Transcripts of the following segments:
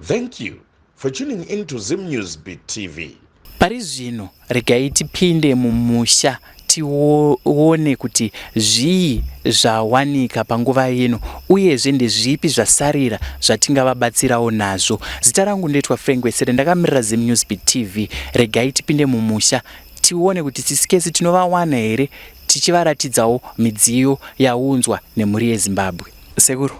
Thank you for tuning in to Zim News Beat TV. Pari zvino regai tipinde mumusha tione kuti zvii zvawanika panguva ino uyezve ndezvipi zvasarira zvatingavabatsirawo nazvo. Zita rangu ndoitwa Frank Wesere ndakamirira Zim News Beat TV. Regai tipinde mumusha tione kuti Sisikesi tinovawana here tichivaratidzawo midziyo yaunzwa nemhuri yeZimbabwe. Sekuru,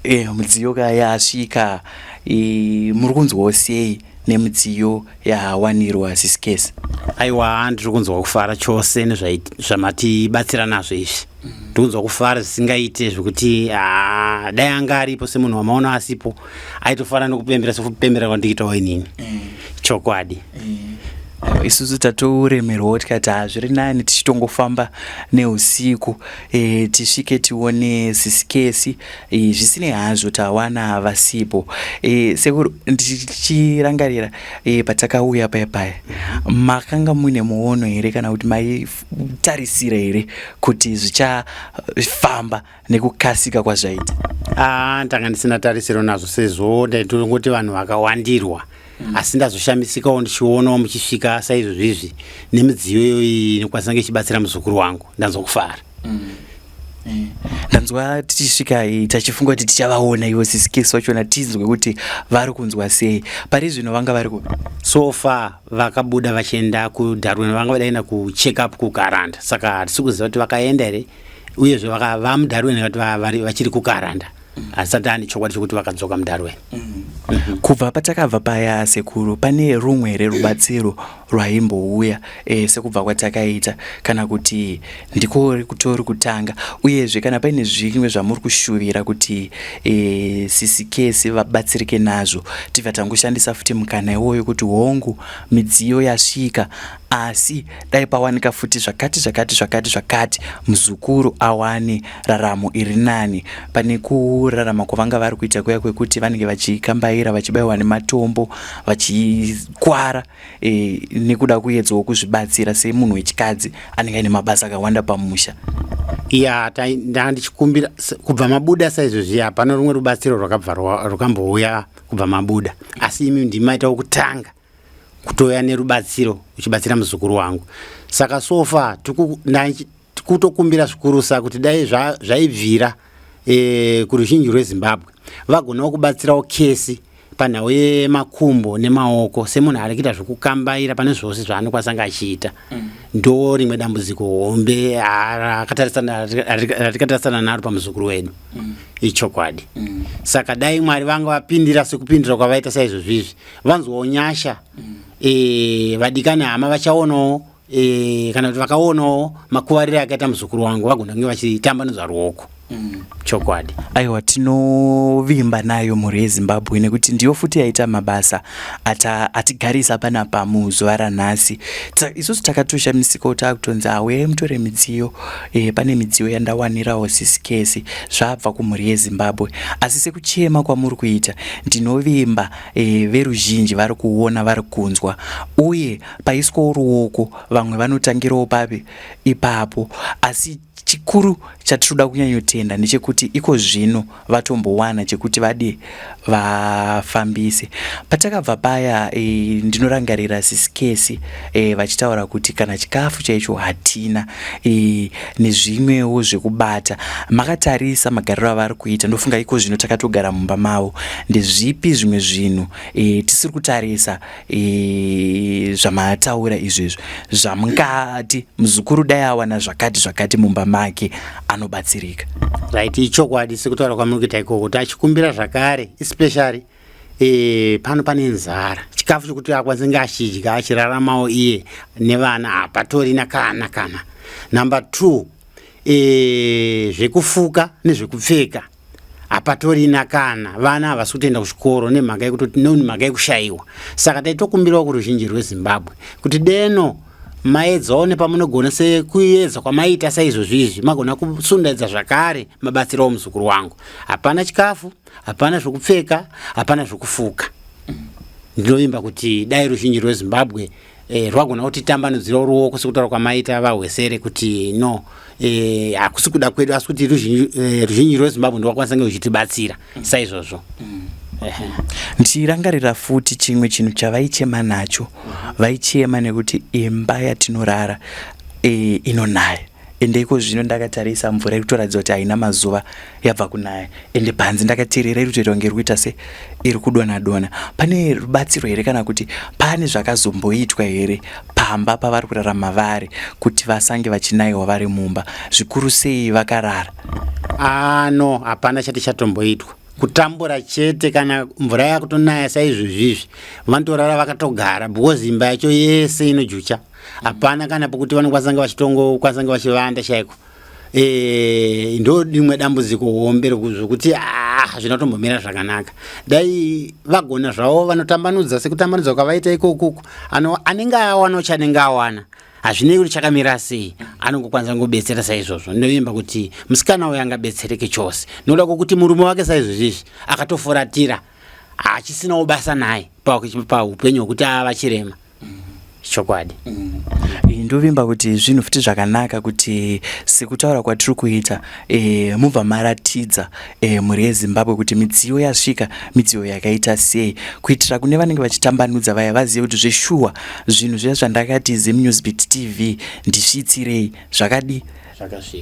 eh, midziyo ka yasvika eh, muri kunzwawo sei nemidziyo yawanirwa Sisikesi? Aiwa, ndiri kunzwa kufara chose nezvamatibatsira nazvo izvi. Ndiri kunzwa kufara zvisingaite zvekuti ah, dai anga aripo semunhu wamaona asipo aitofara nokupembera sekupembera kwandikuitawo inini. Chokwadi. Aiwa, isusu tatoremerwawo tikati haa zviri nani tichitongofamba neusiku e, tisvike tione Sisikesi e, zvisinei hazvo tawana vasipo e, sekuru ndichirangarira e, patakauya paya paya makanga muine muono here kana kuti maitarisira here kuti zvichafamba nekukasika kwazvaita? Ah, ndanga ndisina tarisiro nazvo sezvo ndaitongoti vanhu vakawandirwa asi ndazoshamisikawo ndichionawo muchisvika saizvozvizvi nemidziyo iyoyi inokwanisa kunge ichibatsira muzukuru wangu. Ndanzwa kufara. Ndanzwa tichisvika tachifunga kuti tichavaona ivo Sisikesi vachona tinzwe kuti vari kunzwa sei. Pari zvino vanga vari kupi? So far vakabuda vachienda kuDarwin, vanga vadaenda kucheck up kuKaranda, saka hatisi kuziva kuti vakaenda here uyezve vamuDarwin kuti vachiri kuKaranda. Hasati ane chokwadi chekuti vakadzoka muDarwin. Kubva patakabva paya sekuru, pane rumwe here rubatsiro rwaimbouya sekubva kwatakaita kana kuti ndiko kutori kutanga? Uyezve kana paine zvimwe zvamuri kushuvira kuti Sisikesi vabatsirike nazvo, tibva tangoshandisa futi mukana iwoyo kuti hongu midziyo yasvika asi dai pawanika futi zvakati zvakati zvakati zvakati muzukuru awane raramo iri nani pane kurarama kwavanga vari kuita kuya kwekuti vanenge vachikambaira vachibaiwa nematombo vachikwara e, nekuda kuedzawo kuzvibatsira semunhu wechikadzi anenge aine mabasa akawanda pamusha. Ya, ndanga ndichikumbira kubva mabuda saizvozvi hapana rumwe rubatsiro rwakabva rwakambouya kubva mabuda, asi imi ndimaitawo kutanga kutouya nerubatsiro uchibatsira muzukuru wangu. Saka so far tikutokumbira zvikurusa kuti dai zvaibvira kuruzhinji rweZimbabwe vagonawo kubatsirawo Kesi panhau yemakumbo nemaoko semunhu ari kuita zvekukambaira pane zvose zvaanokwanisa nga achiita. Ndo rimwe dambudziko hombe ratikatarisana naro pamuzukuru wedu. Ichokwadi. Saka dai Mwari vanga vapindira sekupindira kwavaita saizvozvizvi, vanzwawo nyasha. Vadikani hama vachaonawo kana kuti vakaonawo makuvariro akaita muzukuru wangu vagona kunge vachitambanudza ruoko. Chokwadi. Aiwa, tinovimba nayo mhuri yeZimbabwe nekuti ndiyo futi yaita mabasa atigarisa panapa muzuva ranhasi. Isusu takatoshamisikawo taakutonzi auyai mutore midziyo pane midziyo yandawanirawo Sisikesi zvabva kumhuri yeZimbabwe. Asi sekuchema kwamuri kuita ndinovimba veruzhinji vari kuona vari kunzwa uye paiswawo ruoko vamwe vanotangirawo papi ipapo. Asi chikuru chatinoda kunyanyotenda ndechekuti iko zvino vatombowana chekuti vade vafambise. Patakabva paya ndinorangarira Sisikesi vachitaura kuti kana chikafu chaicho hatina nezvimwewo zvekubata. Makatarisa magariro avari kuita, ndofunga iko zvino takatogara mumba mavo, ndezvipi zvimwe zvinhu tisiri kutarisa zvamataura izvezvo zvamungati muzukuru dai awana zvakati zvakati mumba make anobatsirika? Right, ichokwadi sekutaura kwamuri kuita ikoko. Tachikumbira zvakare especially pano pane nzara, chikafu chekuti akwanise nge achidya achiraramawo iye nevana hapatorina kana. Number 2, zvekufuka nezvekupfeka hapatorina kana. Vana havasi kutoenda kuchikoro nemhaka yekutoti nemhaka yekushayiwa. Saka taitokumbirawo kuruzhinji rweZimbabwe kuti deno maedzawo nepamunogona sekuedza kwamaita saizvozvizvi, magona kusundaidza zvakare mabatsirawo muzukuru wangu. Hapana chikafu, hapana zvekupfeka, hapana zvekufuka. Ndinovimba kuti dai ruzhinji rweZimbabwe rwagona kutitambanudzirawo ruoko sekutaura kwamaita vaHwesere kuti no, hakusi kuda kwedu asi kuti ruzhinji rweZimbabwe ndowakwanisa nge ruchitibatsira saizvozvo. Ndichirangarira futi chimwe chinhu chavaichema nacho, vaichema nekuti imba yatinorara e, inonaya ende iko zvino ndakatarisa mvura iri kutoratidza kuti haina mazuva yabva kunaya ende panze ndakateerera iri kutoita kunge iri kuita se iri kudona dona. Pane rubatsiro here kana kuti pane zvakazomboitwa here pamba pavari kurarama vari kuti vasange vachinaiwa vari mumba zvikuru sei vakarara? Ah, no, hapana chati chatomboitwa kutambura chete kana mvura yakutonaya saizvozvizvi vanotorara vakatogara because imba yacho yese inojucha hapana kana pokuti vanokwanisa nga vachitongokwanisa nga vachivanda chaiko e, ndo rimwe dambudziko hombe zvokuti ah, hazvina kutombomira zvakanaka dai vagona zvavo vanotambanudza sekutambanudza kwavaita ikokuku anenge awana chanenge awana hazvinei kuti chakamira sei anongokwanisa kungobetsera saizvozvo ndinovimba kuti musikana uyo angabetsereke chose nokuda kwokuti murume wake saizvozvizvi akatofuratira hachisinawo basa naye paupenyu hwekuti ava chirema chokwadi mm. Ndovimba kuti zvinhu futi zvakanaka kuti sekutaura kwatiri kuita e, mubva maratidza e, mhuri yeZimbabwe kuti midziyo yasvika midziyo yakaita sei kuitira kune vanenge vachitambanudza vaya vazive kuti zveshuwa zvinhu zviya zvandakati ZimNewsBeat TV ndisvitsirei zvakadii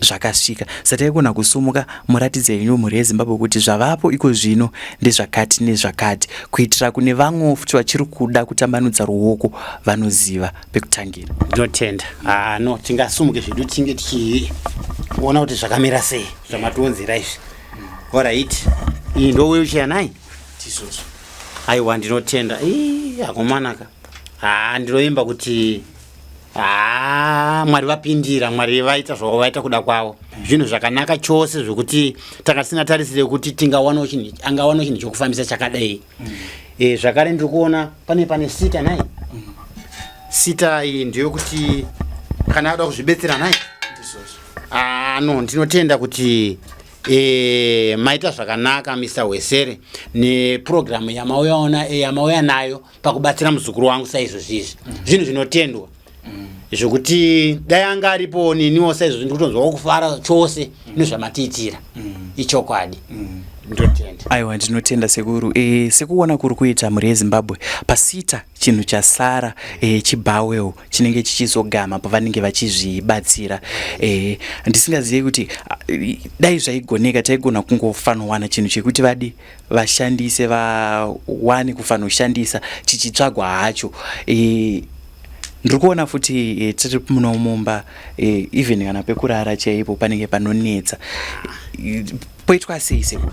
zvakasvika sataigona kusumuka muratidze henyu mhuri yeZimbabwe kuti zvavapo iko zvino ndezvakati nezvakati kuitira kune vamwewo futi vachiri kuda kutambanudza ruoko vanoziva pekutangira. Ndinotenda. Ah, no tingasumuke zvedu tinge tichiona kuti zvakamira sei zvamatiunzira izvi. Alright. Iyi ndo wheelchair nai? Tizvozvo. Aiwa ndinotenda. Ii akomanaka. Ah, ndinoimba kuti haa Mwari vapindira, Mwari vaita zvavo vaita kuda kwavo. Zvinhu zvakanaka chose zvekuti tanga tisina tarisiro yekuti tingawanawo chinhu angawanawo chinhu chokufambisa chakadai. Mm. E, zvakare ndiri kuona pane pane sita nhai. Mm. Sita iyi ndeyokuti kana ada kuzvibetsera nhai. Ah, no ndinotenda kuti e, maita zvakanaka Mr. Wesere nepurogiramu yamauya yamauya nayo pakubatsira muzukuru wangu saizvozvizvi zvinhu zvinotendwa zvokuti dai anga aripo neniwo saizvozvi ndikutonzwawo kufara chose nezvamatiitira ichokwadi ndotenda. Aiwa ndinotenda sekuru e, sekuona kuri kuita mhuri yeZimbabwe pasita chinhu chasara e, chibhawel chinenge chichizogama pavanenge vachizvibatsira e, ndisingazive kuti dai zvaigoneka taigona kungofanowana chinhu chekuti vadi vashandise vawane kufanoshandisa chichitsvagwa hacho e, ndiri kuona futi e, tiri muno mumba e, even kana pekurara chaipo panenge panonetsa e, poitwa sei sekuru?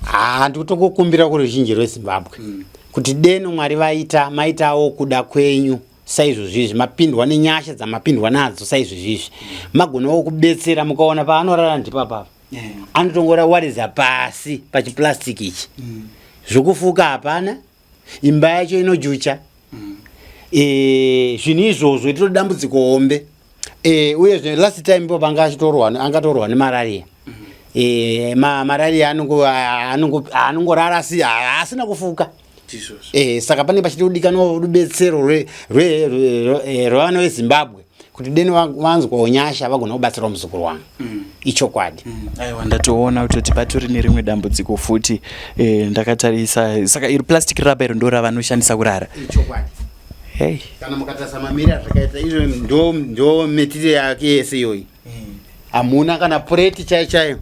Haa ndikutongokumbira kuruzhinji rweZimbabwe mm. kuti deno Mwari vaita maitawo kuda kwenyu saizvozvizvi mapindwa nenyasha dzamapindwa nadzo saizvozvizvi magonawo kubetsera mukaona paanorara ndipapapa yeah. anotongora waridza pasi pachiplastic ichi mm. zvokufuka hapana imba yacho inojucha mm. e, zvinhu izvozvo itiro dambudziko hombe e, uyezve last time ipo panga achitorwa angatorwa nemararia mm. e, ma, mararia anongorara asi asina kufuka e, saka pane pachitodikanwa rubetsero rwevana veZimbabwe kuti deni vanzwawo nyasha vagona kubatsirawo muzukuru wangu mm. ichokwadi mm. Aiwa ndatoona kutoti patori nerimwe dambudziko futi e, ndakatarisa saka iri plastic rubber iro ndo ravanoshandisa kurara ichokwadi hey. Kana mukatarisa mamiri azvakaita izvo ndo, ndo metiri yake yese iyoyi hamuna mm. kana pureti chaiyo chaiyo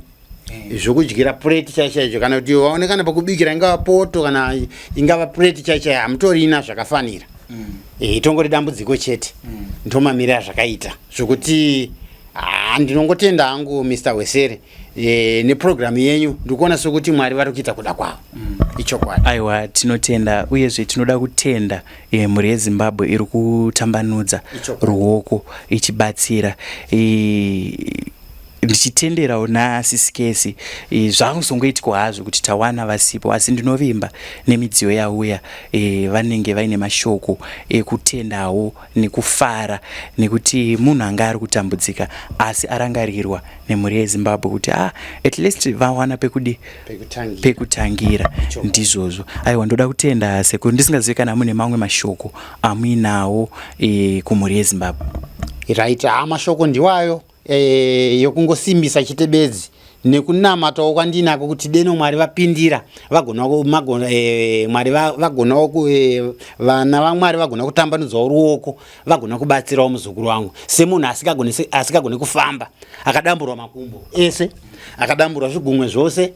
mm. Zvokudyira pureti chaiyo chaicho kana kuti waone kana pokubikira ingava poto kana ingava pureti chaiyo chaiyo hamutorina zvakafanira mm. E, itongori dambudziko chete mm. Ndomamiri azvakaita zvokuti ah, ndinongotenda hangu Mr. Wesere e, nepurogiramu yenyu ndikuona sokuti Mwari vari kuita kuda kwavo mm. Ichokwadi. Aiwa tinotenda uyezve tinoda kutenda e, mhuri yeZimbabwe iri kutambanudza ruoko ichibatsira e, ndichitenderawo nasisikesi e, zvakuzongoitwa hazvo kuti tawana vasipo asi ndinovimba nemidziyo yauya e, vanenge vaine mashoko ekutendawo nekufara nekuti munhu anga ari kutambudzika asi arangarirwa nemhuri yeZimbabwe kuti ah, at least vawana pekudi pekutangira ndizvozvo. Aiwa ndoda kutenda sekuru ndisingazivi kana mune mamwe mashoko amuinawo e, kumhuri yeZimbabwe. Right, ha mashoko ndiwayo e, yokungosimbisa chete bedzi Nekunamatawo kwandinako kuti deno Mwari vapindira vagona magona eh, Mwari vagonawo eh, vana vaMwari vagona kutambanudzawo ruoko vagona kubatsirawo muzukuru wangu semunhu asikagone asikagone kufamba akadamburwa makumbo ese akadamburwa zvigumwe zvose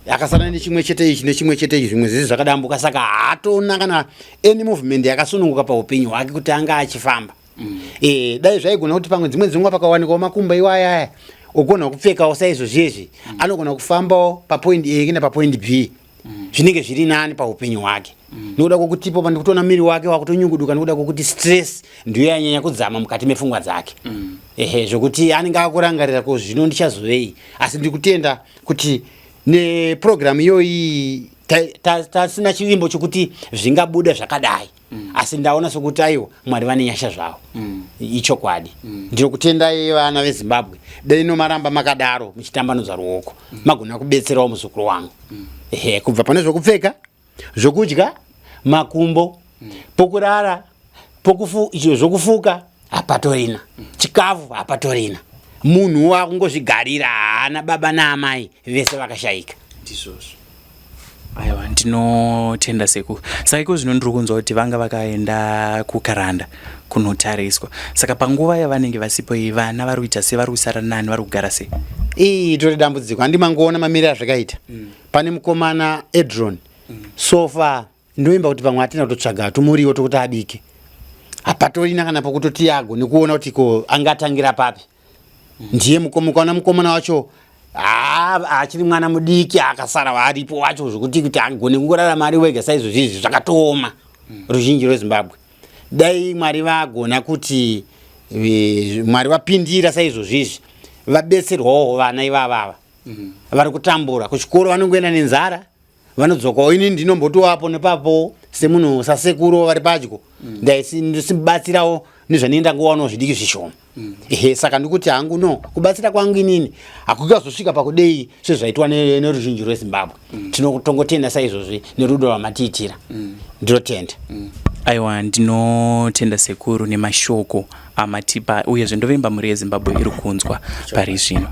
akasara nechimwe chete ichi nechimwe chete ichi zvimwe zvese zvakadambuka saka haatona kana any movement yakasununguka paupenyu hwake kuti anga achifamba mm. E, dai zvaigona kuti pamwe dzimwe dzenguva pakawanikawo makumbo iwaya aya ogona kupfekawo saizvozvi izvi mm. Anogona kufambawo papoint a kuenda papoint b mm. Zvinenge zviri nani paupenyu hwake mm. Nekuda kwokutipo pandikutoona miri wake wakutonyunguduka nekuda kwokuti stress ndiyo yanyanya kudzama mukati mepfungwa dzake mm. Ehe zvokuti anenge akurangarira ko zvino ndichazovei asi ndiri kutenda kuti nepurogiramu iyoyi tasina chivimbo chokuti zvingabuda zvakadai mm. Asi ndaona sokuti aiwa Mwari vane nyasha zvavo mm. Ichokwadi mm. Ndinokutendai vana veZimbabwe dai nomaramba makadaro muchitambanudza ruoko mm. Magona kubetserawo muzukuru wangu mm. Ehe kubva pane zvokupfeka zvokudya makumbo mm. Pokurara pokufu zvokufuka hapatorina mm. Chikafu hapatorina munhu wakungozvigarira haana baba naamai vese vakashaika. Ndizvozvo. Aiwa ndinotenda sekuru. Saka iko zvino ndiri kunzwa kuti vanga vakaenda kuKaranda kunotariswa. Saka panguva yavanenge vasipo iyi vana vari kuita sei vari kusara nani vari kugara sei? Iyi tori dambudziko handi mangoona mamiriro azvakaita mm. Pane mukomana Edron mm. So far ndoimba kuti pamwe atina kutotsvaga tumuriwo tokuti abike hapatorina kana pokutoti agone kuona kuti ko angatangira papi mm. Ndiye mukaona mukomana wacho achiri mwana mudiki akasara aripo wacho zvokuti kuti agone kungorarama ari wega saizvozvi izvi zvakatooma mm. Ruzhinji rweZimbabwe dai Mwari vagona kuti e, Mwari vapindira saizvozvi izvi vabetserwawo vana ivavava mm. Vari kutambura kuchikoro vanongoenda nenzara vanodzokawo ini ndinombotowapo nepapo semunhu sasekuru vari padyo mm. Ndaisibatsirawo nezvandinoenda ngowanawo zvidiki zvishoma mm. Ehe saka ndikuti hangu no kubatsira kwangu inini hakukazosvika pakudei sezvaitwa neruzhinji rweZimbabwe mm. Tinotongotenda saizvozvi nerudo rwamatiitira mm. Ndinotenda mm. Aiwa ndinotenda sekuru nemashoko amatipa uyezve ndovimba mhuri yeZimbabwe iri kunzwa pari zvino.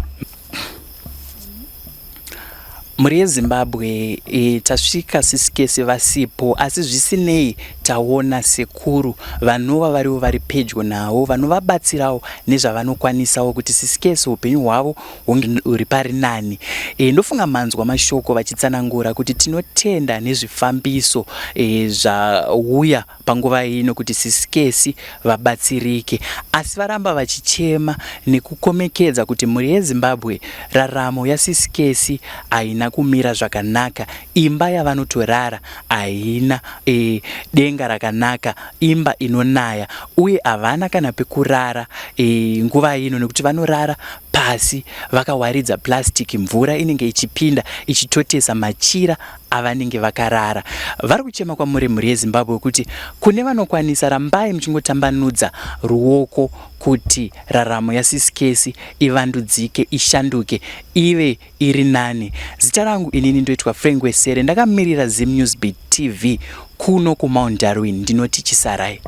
Mhuri yeZimbabwe e, tasvika sisikesi vasipo asi zvisinei taona sekuru vanova varivo vari pedyo navo vanovabatsirawo nezvavanokwanisawo kuti sisikesi upenyu hwavo hunge uri pari nani. E, ndofunga manzwa mashoko vachitsanangura kuti tinotenda nezvifambiso e, zvauya panguva ino kuti sisikesi vabatsirike asi varamba vachichema nekukomekedza kuti mhuri yeZimbabwe raramo yasisikesi haina kumira zvakanaka imba yavanotorara haina e, denga rakanaka imba inonaya uye havana kana pekurara e, nguva ino nekuti vanorara pasi vakawaridza plastic mvura inenge ichipinda ichitotesa machira avanenge vakarara. Vari kuchema kwamuri mhuri yeZimbabwe kuti kune vanokwanisa rambai muchingotambanudza ruoko kuti raramo yaSisikesi ivandudzike ishanduke ive iri nani. Zita rangu inini ndoitwa Frank Wesere ndakamirira Zim News Beat TV kuno kuMount Darwin ndinoti chisarai.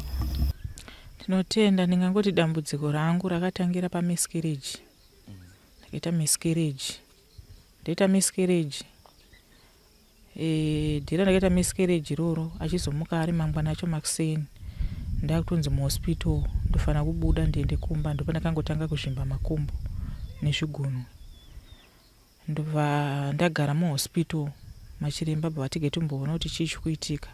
Ndinotenda, ndingangoti dambudziko rangu rakatangira pamiscarriage. Ndakaita miscarriage Ndaita miscarriage eh, dhira ndakaita miscarriage iroro achizomuka ari mangwana acho makuseni ndakutonzi muhospital ndofanira kubuda ndiende kumba ndopandakangotanga kuzvimba makumbo nezvigunwe ndobva ndagara muhospital machiremba bva vatige timboona kuti chii chikuitika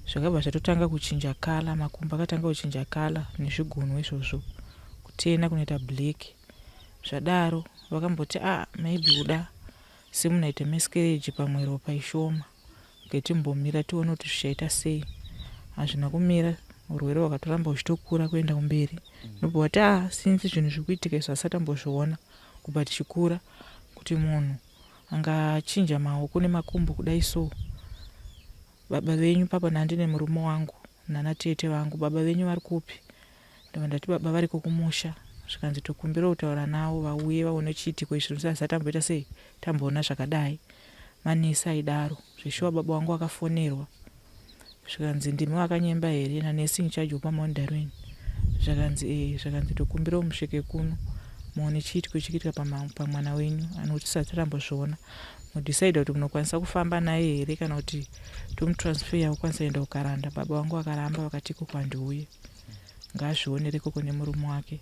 zvakabva zvatotanga kuchinja kala makumbo akatanga kuchinja kala nezvigunwe izvozvo kutena kunoita black Zvadaro vakamboti ah maybe kuda semunhu aita miscarriage pamwe ropa ishoma okay timbomira tione kuti zvichaita sei. Hazvina kumira urwere hwakatoramba huchitokura kuenda kumberi ndobva vati ah since zvinhu zviri kuitika izvi asati ambozviona kubva tichikura kuti munhu angachinja maoko nemakumbo kudai so baba venyu papa ndandine murume wangu nana tete vangu baba venyu vari kupi Ndobva ndati baba variko kumusha zvikanzi tokumbira kutaura navo vauye vaone chiitiko ichi zvinhu zvisati tamboita sei tamboona zvakadai. Manesi aidaro zveshuwa baba vangu vakafonerwa zvikanzi ndimi vakanyemba here nanesi in charge wepaMount Darwin zvakanzi ee zvakanzi tokumbirawo musvike kuno. Muone chiitiko chikiitika pamwana wenyu anotisati tambozviona. Modecide kuti munokwanisa kufamba naye here kana kuti tomutransfer kukwanisa kuenda kuKaranda. Baba vangu vakaramba, vakati ikoko handiuye, ngaazvionere ikoko nemurume wake.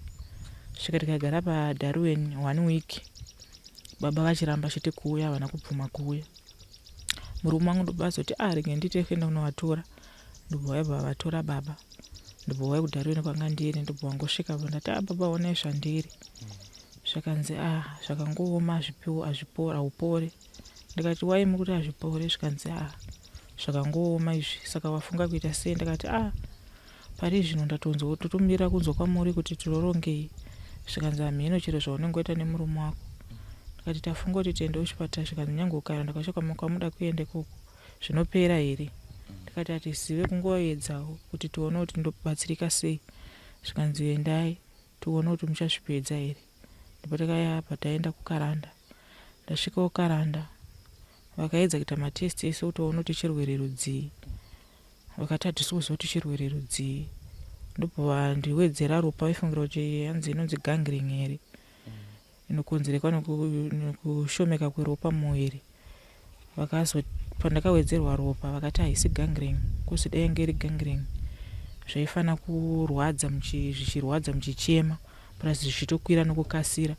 Svika tikagara paDarwen one week, baba vachiramba chete kuuya, havana kubvuma kuuya. Murume wangu ndobva azoti, "A, rege ndiite kuenda kunovatora." Ndobva vaibva vatora baba, ndobva vauya kuDarwen kwanga ndiri. Ndobva vangosvika, ndati, "A, baba, onai zvandiri." Zvakanzi, "A, zvakangooma, hazvipo, haupore." Ndikati, "Wai mukuti hazvipore?" Zvikanzi, "A, zvakangooma izvi." "Saka wafunga kuita sei?" Ndakati, "A, pari zvino ndatonzwa, totomirira kunzwa kwamuri kuti tirorongei." Zvikanzi, "Hamheno, chero zvaunenge waita nemurume wako." Ndikati, "Tafunga kuti tiende kuchipatara." Zvikanzi, "Nyange ukaenda kwacho kwamuda kuenda ikoko, zvinopera here?" Ndikati, "Hatizive, kungoedzawo kuti tione kuti ndobatsirika sei." Zvikanzi, "Endai, tione kuti muchazvipedza here." Ndipo takayabva taenda kuKaranda. Ndasvika kuKaranda, vakaedza kuita matest ese kuti vaone kuti chirwere rudzii. Vakati, "Hatisi kuziva kuti chirwere rudzii." Ndobva vandiwedzera ropa. Vaifungira kuti hanzi inonzi gangrene here, inokonzereka nekushomeka kweropa mumuviri. Vakazo pandakawedzerwa ropa, vakati haisi gangrene, kuzi dai yange iri gangrene zvaifana kurwadza, zvichirwadza, muchichema, plus zvichitokwira nokukasira.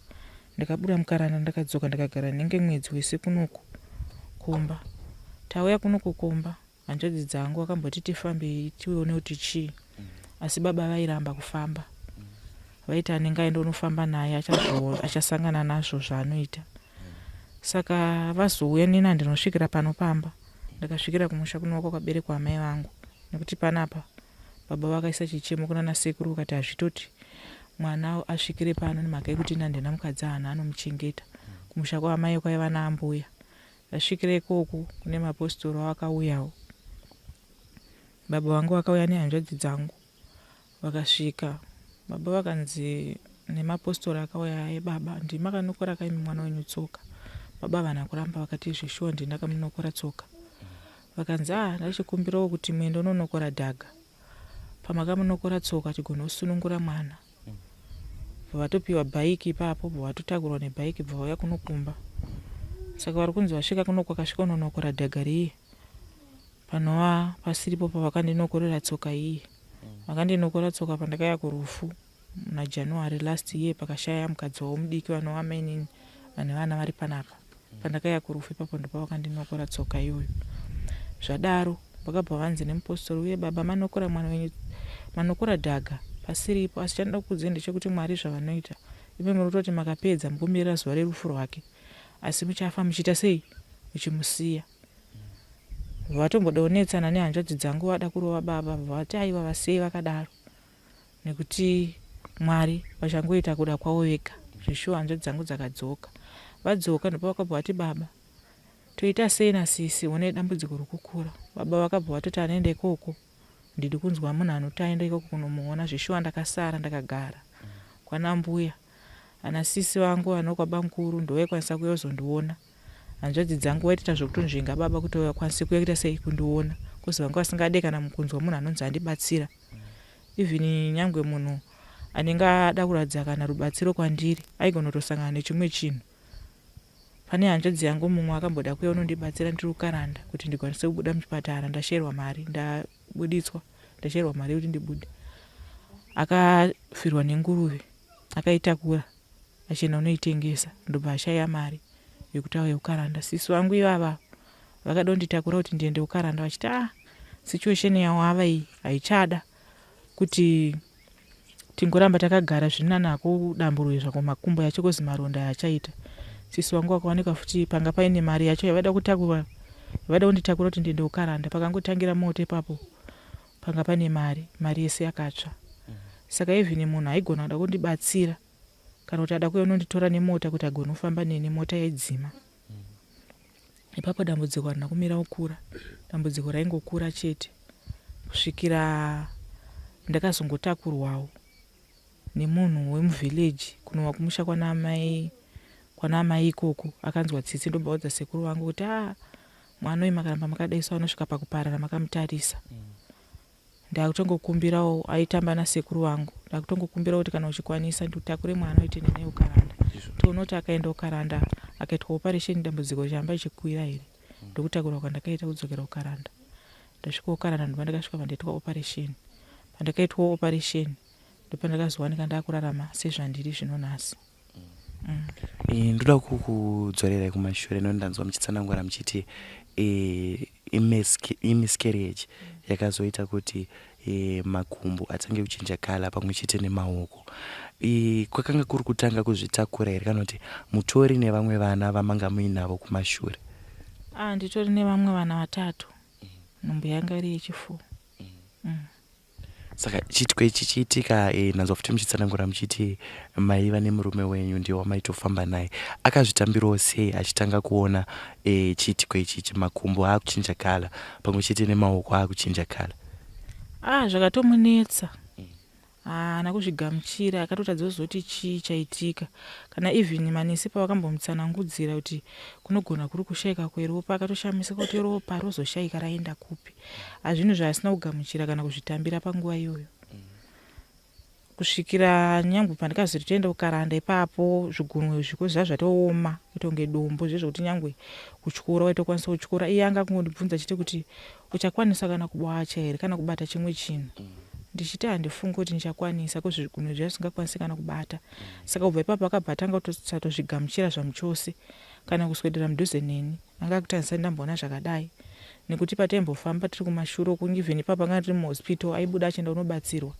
Ndakabuda muKaranda, ndakadzoka, ndakagara nenge mwedzi wese kunoku kumba. Tauya kunoku kumba, hanzvadzi dzangu vakamboti tifambei tione kuti chii, asi baba vairamba kufamba. Vaiti anenge aenda unofamba naye achasangana nazvo zvaanoita. Saka vazouya nini, handinosvikira pano pamba. Ndakasvikira kumusha kunova kwakaberekwa amai vangu, nekuti panapa baba vakaisa chichemo kuna nasekuru, vakati hazvitoti mwana asvikire pano nemhaka yekuti ini handina mukadzi, haana anomuchengeta. Kumusha kwaamai kwaiva naambuya. Ndasvikira ikoko, kune mapostori akauyawo. Baba vangu vakauya nehanzvadzi dzangu, vakasvika. Baba vakanzi nemapostori akauya aye, "Baba, ndimi makanokora kaimi mwana wenyu tsoka?" Baba havana kuramba, vakati, "Zveshuwa, ndini ndakamunokora tsoka." Vakanzi, "A, ndachikumbirawo kuti muende unonokora dhaga pamakamunokora tsoka, tigone kusunungura mwana." Bva vatopiwa bhaiki ipapo, bva vatotakurwa nebhaiki, bva vauya kunokumba. Saka vari kunzi vasvika kuno, kwakasvika unonokora dhaga riye panova pasiripo pavakandinokorera tsoka iye. Vakandinokora tsoka pandakauya kurufu muna January last year, pakashaya mukadzi wavo mudiki vanova mainini vane vana vari panapa. Pandakauya kurufu ipapo ndopavakandinokora tsoka iyoyo. Zvadaro vakabva vanzi nemupostori uye, "Baba, manokora mwana wenyu, manokora dhaga pasiripo, asi chandoda kukuudzai ndechekuti Mwari zvavanoita, imi muri kutoti makapedza mukumirira zuva rerufu rwake, asi muchafa muchiita sei, muchimusiya." Vatomboda kunetsana nehanzvadzi dzangu, vada kurova baba. Vati, "Aiwa, vasiyei vakadaro, nekuti Mwari vachangoita kuda kwavo vega." Zveshuwa, hanzvadzi dzangu dzakadzoka. Vadzoka, ndipo vakabva vati, "Baba, toita sei nasisi? One dambudziko rokukura." Baba vakabva vatoti, "Anoenda ikoko, ndidi kunzwa munhu anoti aenda ikoko kunomuona." Zveshuwa, ndakasara ndakagara kwana mbuya. Ana sisi vangu vanokwabamukuru ndovaikwanisa kuuya kuzondiona. Hanzvadzi dzangu vaitoita zvokutonzvenga baba kuti vakwanise kuuya kuita sei, kundiona, kuzi vanga vasingade kana mukunzwa munhu anonzi andibatsira. Even nyangwe munhu anenge ada kuratidza kana rubatsiro kwandiri, aigona kutosangana nechimwe chinhu. Pane hanzvadzi yangu mumwe akamboda kuuya unondibatsira ndiri kuKaranda kuti ndikwanise kubuda muchipatara, ndashayirwa mari, ndabuditswa, ndashayirwa mari yekuti ndibude. Akafirwa nenguruve, akaitakura achienda kunoitengesa, ndobva ashaya mari yekuti auye kuKaranda. Sisi vangu ivava vakada kunditakura kuti ndiende kuKaranda, vachiti, "Ah, situation yawava iyi haichada kuti tingoramba takagara, zvinanako damburwe zvako makumbo yacho, kozi maronda achaita." Sisi vangu vakaoneka futi panga paine mari yacho yavaida kutakura, vaida kunditakura kuti ndiende kuKaranda. Pakangotangira moto ipapo, panga pane mari, mari yese yakatsva. Saka even munhu aigona kuda kundibatsira kana kuti ada kuuya unonditora nemota kuti agone kufamba neni, mota yaidzima ipapo. Dambudziko harina kumira kukura, dambudziko raingokura chete kusvikira ndakazongotakurwawo nemunhu wemuvhileji kunova kumusha kwana amai ikoko. Akanzwa tsitsi, ndobva audza sekuru vangu kuti, "A, mwana uyu makaramba makadai so anosvika pakuparara makamutarisa." Ndakutongokumbirawo, aitamba nasekuru vangu, ndakutongokumbira kuti kana uchikwanisa nditakure mwana uite nene ukaranda. Toona kuti akaenda kukaranda akaitwa operation dambudziko richaramba richikwira here. Ndokutakurwa kwandakaita kudzokera kukaranda. Ndasvika kukaranda ndobva ndakasvika pandaitwa operation. Pandakaitwa operation ndopandakazowanika ndakurarama sezvandiri zvino nhasi. Eh, ndoda kukudzorerai kumashure nekuti ndanzwa muchitsanangura muchiti eh, imiscarriage yakazoita kuti eh, makumbo atange kuchinja kala pamwe chete nemaoko. Kwakanga kuri kutanga kuzvitakura here kana kuti mutori nevamwe vana vamanga muinavo kumashure? Ah, nditori nevamwe vana vatatu. Nhumbu yanga iri yechifour. Saka chiitiko ichi chiitika e, ndanzwa futi muchitsanangura muchiti maiva nemurume wenyu ndiye wamaitofamba naye. Akazvitambirawo sei achitanga kuona e, chiitiko ichi ichi makumbo akuchinja kala pamwe chete nemaoko akuchinja kala? Ah, zvakatomunetsa. Haana kuzvigamuchira akatotadza kuzoti chii chaitika. Kana even manesi pavakambomutsanangudzira kuti kunogona kuri kushaika kweropa akatoshamisika kuti ropa rozoshaika raenda kupi. Hazvinhu zvaasina kugamuchira kana kuzvitambira panguva iyoyo. Kusvikira nyangwe pandikazoti toenda kukaranda ipapo zvigunwe zviko zviya zvatooma kuita kunge dombo zviye zvekuti nyangwe kutyora waitokwanisa kutyora. Iye anga akungondibvunza chete kuti uchakwanisa kana kubacha here kana kubata chimwe chinhu. Ndichiti handifungi kuti ndichakwanisa ko zvigunwe zviya zvisingakwanisi kana kubata. Saka kubva ipapo akabva atanga kusatozvigamuchira zvamuchose kana kuswedera mudhuze neni. Anga akuti handisati ndamboona zvakadai nekuti pataimbofamba tiri kumashure uku even ipapo anga tiri muhospital aibuda achienda kunobatsirwa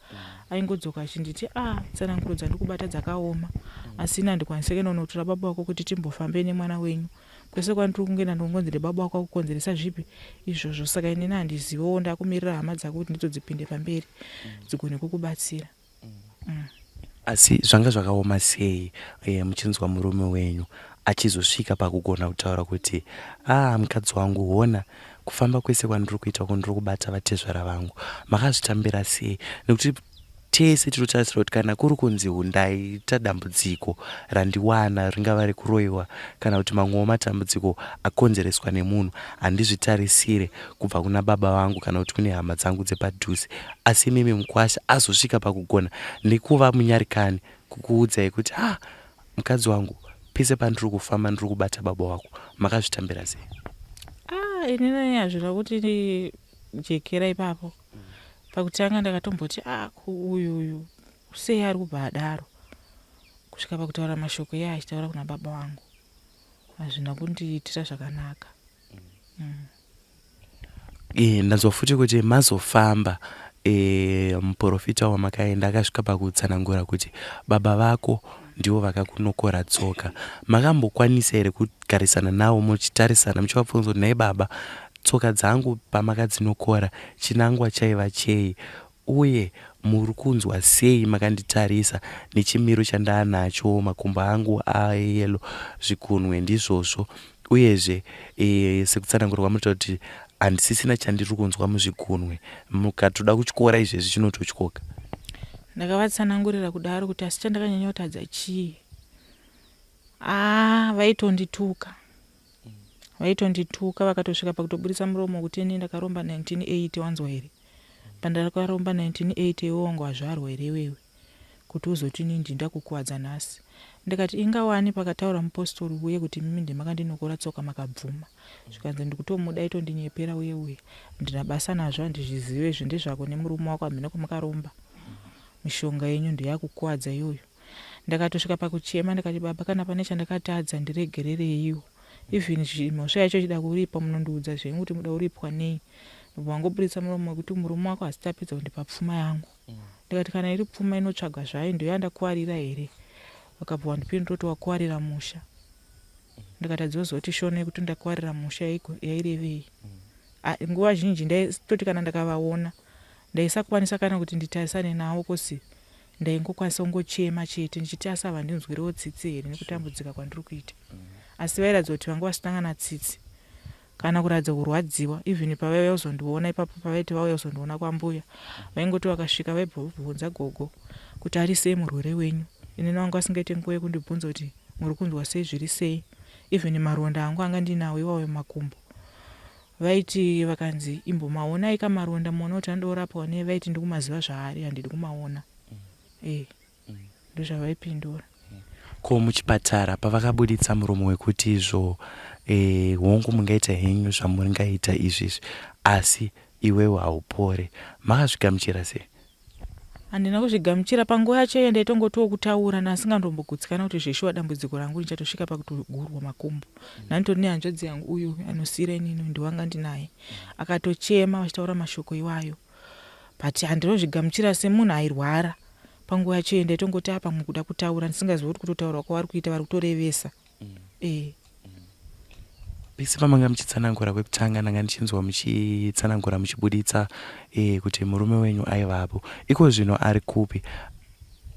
aingodzoka achinditi a ah, tsananguro dzandikubata dzakaoma asi ini handikwanise kuenda kunotora baba wako kuti timbofambe nemwana wenyu kwese kwandiri kungoenda ndingonzi ndibaba wako akukonzeresa zvipi izvozvo saka inini handizivewo ndakumirira hama dzako kuti ndidzo dzipinde pamberi dzigone kukubatsira. Asi zvanga zvakaoma sei eh, muchinzwa murume wenyu achizosvika pakugona kutaura kuti ah mukadzi wangu hona kufamba kwese kwandiri kuita uku ndiri kubata vatezvara vangu. Makazvitambira sei? Nekuti tese tinotarisira kuti kana kuri kunzi ndaita dambudziko randiwana ringava rekuroiwa kana kuti mamwewo matambudziko akonzereswa nemunhu handizvitarisire kubva kuna baba vangu kana kuti kune hama dzangu dzepadhuze Asi imimi mukwasha azosvika pakugona nekuva munyarikani kukuudzai kuti ah mukadzi wangu pese pandiri kufamba ndiri kubata baba wako makazvitambira sei? Ah inini hazvina kuti jekera ipapo. Pakutanga ndakatomboti ah ko uyu uyu sei ari kubva adaro kusvika pakutaura mashoko iye achitaura kuna baba vangu hazvina kundiitira zvakanaka. E, ndanzwa futi kuti mazofamba e, muprofita wamakaenda akasvika pakutsanangura kuti baba vako ndivo vakakunokora tsoka. Makambokwanisa here kugarisana navo muchitarisana muchivabvunza kuti nhai baba tsoka dzangu pamakadzinokora chinangwa chaiva chei Uye muri kunzwa sei makanditarisa nechimiro chandaanacho makumbo angu ayellow zvikunwe ndizvozvo uyezve e, sekutsanangura kwamunoita kuti handisisina chandiri kunzwa muzvigunwe mukatoda kutyora izvezvi chinototyoka. Ndakavatsanangurira kudaro kuti asi chandakanyanya kutadza chii ah vaitondituka Vaitondituka vakatosvika pakutoburitsa muromo kuti ini ndakaromba 1980 wanzwa here? Pandakaromba 1980 iwe wanga wazvarwa here iwewe kuti uzoti ini ndini ndakukuvadza nhasi? Ndikati inga wani pakataura mupositori uye kuti imimi ndimi makandinokora tsoka makabvuma. Zvikanzi ndikutomuda aitondinyepera uye uye handina basa nazvo handizvizive izvi ndezvako nemurume wako hamheno kwamakaromba mishonga yenyu ndoyakukuvadza iyoyo. Ndakatosvika pakuchema ndikati baba kana pane chandakatadza ndiregerereiwo even mhosva yacho ichida kuripa munondiudza zvenyu kuti muda kuripwa nei ndobva vangoburitsa muromo wekuti murume wako hasiti apedza kundipa pfuma yangu ndikati kana iri pfuma inotsvagwa zvayo ndoyandakuwarira here vakabva vandipindura kuti wakuwarira musha ndikati adzozoti shona yekuti ndakuwarira musha yairevei nguva zhinji ndaitoti kana ndakavaona ndaisakwanisa kana kuti nditarisane navo kosi Ndaingokwanisa kungochema chete ndichiti asi havandinzwirewo tsitsi here nekutambudzika kwandiri kuita. Asi vairatidza kuti vanga vasina kana tsitsi kana kuratidza kurwadziwa even pavaiuya kuzondiona ipapo pavaiti vauya kuzondiona kwambuya vaingoti vakasvika vaibva vobvunza gogo kuti ari sei murwere wenyu inini vanga vasingaite nguva yekundibvunza kuti muri kunzwa sei zviri sei even maronda angu anga ndinawo iwayo makumbo vaiti vakanzi imbomaonai ka maronda muone kuti anoda kurapwa nei vaiti ndikumaziva zvaari handidi kumaona e ndozvavaipindura. Ko muchipatara pavakabuditsa muromo wekuti izvo e, hongu mungaita henyu zvamuringaita izvizvi asi iwewe haupore, makazvigamuchira sei? Handina kuzvigamuchira panguva yacho iye ndaitongotiwo kutaura ndasingandombogutsikana kuti zveshuwa dambudziko rangu richatosvika pakutogurwa makumbo. Ndanditori nehanzvadzi yangu uyu anosiira inini ndiwanga ndinaye akatochema vachitaura mashoko iwayo but handinozvigamuchira semunhu airwara panguva yacho iye ndaitongoti apa pamwe kuda kutaura ndisingazivi kuti kutotaura kwavari kuita vari kutorevesa eh. Pese pamanga muchitsanangura kwekutanga ndanga ndichinzwa muchitsanangura muchibuditsa e, kuti murume wenyu aivapo. Iko zvino ari kupi?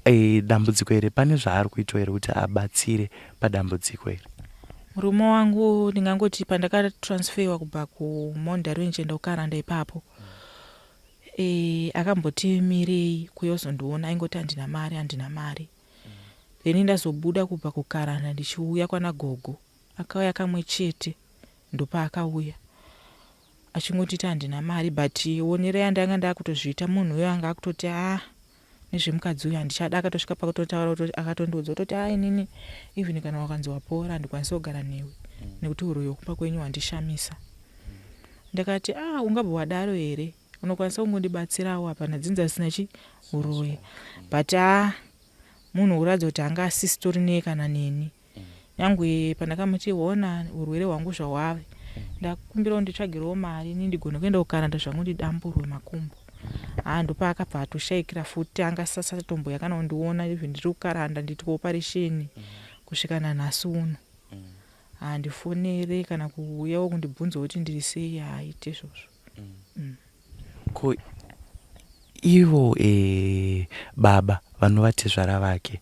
E, dambudziko iri pane zvaari kuitwa here kuti abatsire padambudziko iri? Murume wangu ndingangoti pandakatransferwa kubva kuMount Darwin ndichienda kuKaranda ipapo e, akamboti mirei kuyozondiona aingoti handina mari handina mari then ndazobuda kubva kuKaranda ndichiuya kwana gogo akauya kamwe chete ndopaakauya achingotiti handina mari but onero yandanga ndakutozviita munhu uyo anga akutoti a nezvemukadzi uyu handichada akatosvika pakutotaura akatondiudza kutoti a inini even kana wakanzi wapora handikwanisi kugara newe nekuti uroyi hwekumba kwenyu hwandishamisa. Ndakati a ungabva wadaro here unokwanisa kungondibatsirawo hapana dzinza risina chi uroyi but a munhu kuratidza kuti anga asisitori nei kana neni nyangwe pandakamuti hona urwere hwangu zvahwave ndakumbirawo nditsvagirewo mari ini ndigone kuenda kukaranda zvangu ndidamburwe makumbo haa ndopaakabva atoshayikira futi anga sasatomboya kana kundiona even ndiri kukaranda nditi kuoparesheni kusvika nanhasi uno handifonere kana kuuyawo kundibvunza kuti ndiri sei haaite izvozvo. Ko ivo e, baba vanova tezvara vake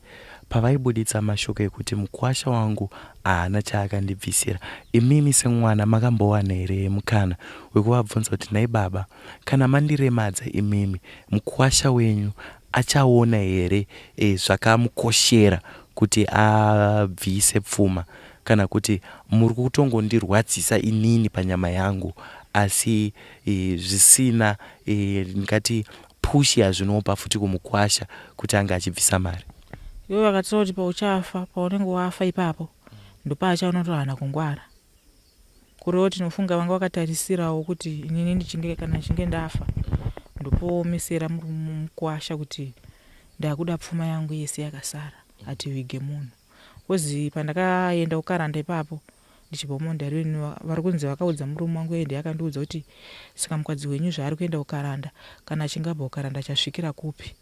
pavaibuditsa mashoko ekuti mukwasha wangu haana chaakandibvisira, imimi semwana makambowana here mukana wekuvabvunza kuti nhai baba kana mandiremadza imimi mukwasha wenyu achaona here e, zvakamukoshera kuti abvise pfuma kana kuti muri kutongondirwadzisa inini panyama yangu asi e, zvisina e, ndingati pushi yazvinopa futi kumukwasha kuti ange achibvisa mari. Ivo vakataura kuti pauchafa paunenge wafa ipapo ndopaachaona kuti haana kungwara kureva kuti tinofunga vanga vakatarisirawo kuti inini ndichinge kana ndichinge ndafa ndopoomesera mukwasha kuti ndakuda pfuma yangu yese yakasara hativige munhu kozi pandakaenda kukaranda ipapo ndichibva kuMount Darwin vari kunzi vakaudza murume wangu ende akandiudza kuti saka mukadzi wenyu zvaari kuenda kukaranda kana achinge abva kukaranda achasvikira kupi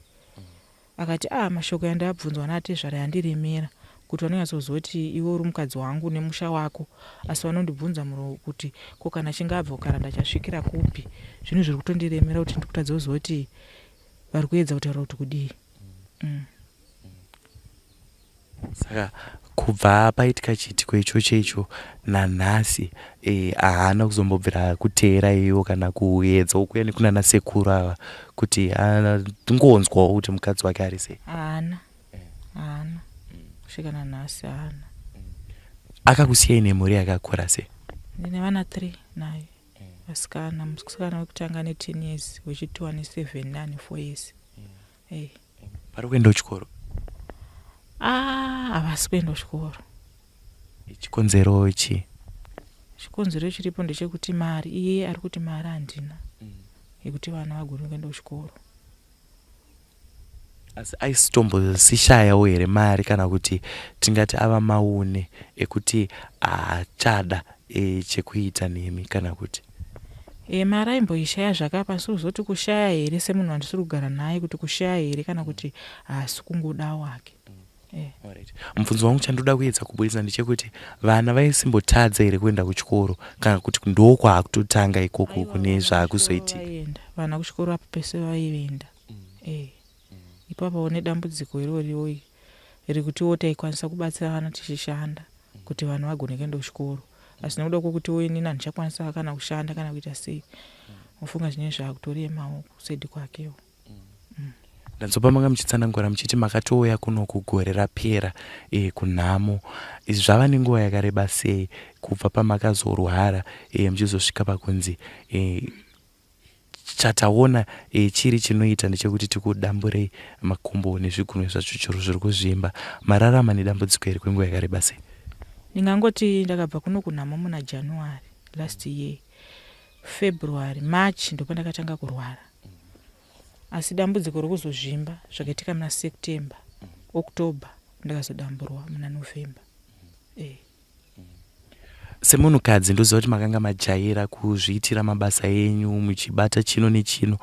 akati a mashoko yandabvunzwa natezvara yandiremera kuti vanonyatsozoti iwe uri mukadzi wangu nemusha wako asi vanondibvunza muro kuti ko kana achinge abva kukaranda achasvikira kupi zvinhu zviri kutondiremera kuti ndikutadza kuziva kuti vari kuedza kutaura kuti kudii. Saka kubva paitika chiitiko ichocho icho nanhasi haana kuzombobvira kuteera iwo kana kuedzawo kuuya nekunana sekuru ava kuti angonzwawo kuti mukadzi wake ari sei? Haana, haana kusvika nanhasi haana. Akakusiyai nemhuri yakakura sei? Ndine vana 3 naye vasikana. Musikana wekutanga ane 10 years, wechi2 ane 7 neane 4 years. Vari kuenda kuchikoro? Ah, havasi kuenda kuchikoro. Chikonzero chii? Chikonzero chiripo ndechekuti mari, iye ari kuti mari handina yekuti vana vagone kuenda kuchikoro. Asi aisitombosishayawo here mari kana kuti tingati ava maune ekuti haachada chekuita nemi kana kuti? Mari aimboishaya zvakapa asi kuzoti kushaya here semunhu wandisiri kugara naye kuti kushaya here kana kuti haasi kungodawo hake. Alright. Mubvunzo wangu chandoda kuedza kubudisa ndechekuti vana vaisimbotadza here kuenda kuchikoro kana kuti ndokwaakutotanga ikoko kune zvaakuzoitika? Vaienda vana kuchikoro apo pese vaienda. Ipapo nedambudziko iroriwo rekutiwo taikwanisa kubatsira vana tichishanda kuti vanhu vagone kuenda kuchikoro asi nekuda kwekutiwo inini handichakwanisa kana kushanda kana kuita sei ufunga zvinenge zvaakutoremawo kuside kwakewo. Ndanzwa pamanga muchitsanangura muchiti makatouya kunoku gore rapera kunhamo. Izvi zvava nenguva yakareba sei kubva pamakazorwara muchizosvika pakunzi Chataona e, chiri chinoita ndechekuti tikudamburei makumbo nezvigunwe zvacho chero zviri kuzvimba. Mararama nedambudziko iri kwenguva yakareba sei? Ndingangoti ndakabva kuno kunhamo muna January last year. February, March ndopandakatanga kurwara. Asi dambudziko rokuzozvimba zvakaitika muna September, October ndakazodamburwa muna November. Eh. Semunhukadzi ndoziva kuti makanga majaira kuzviitira mabasa enyu muchibata chino nechino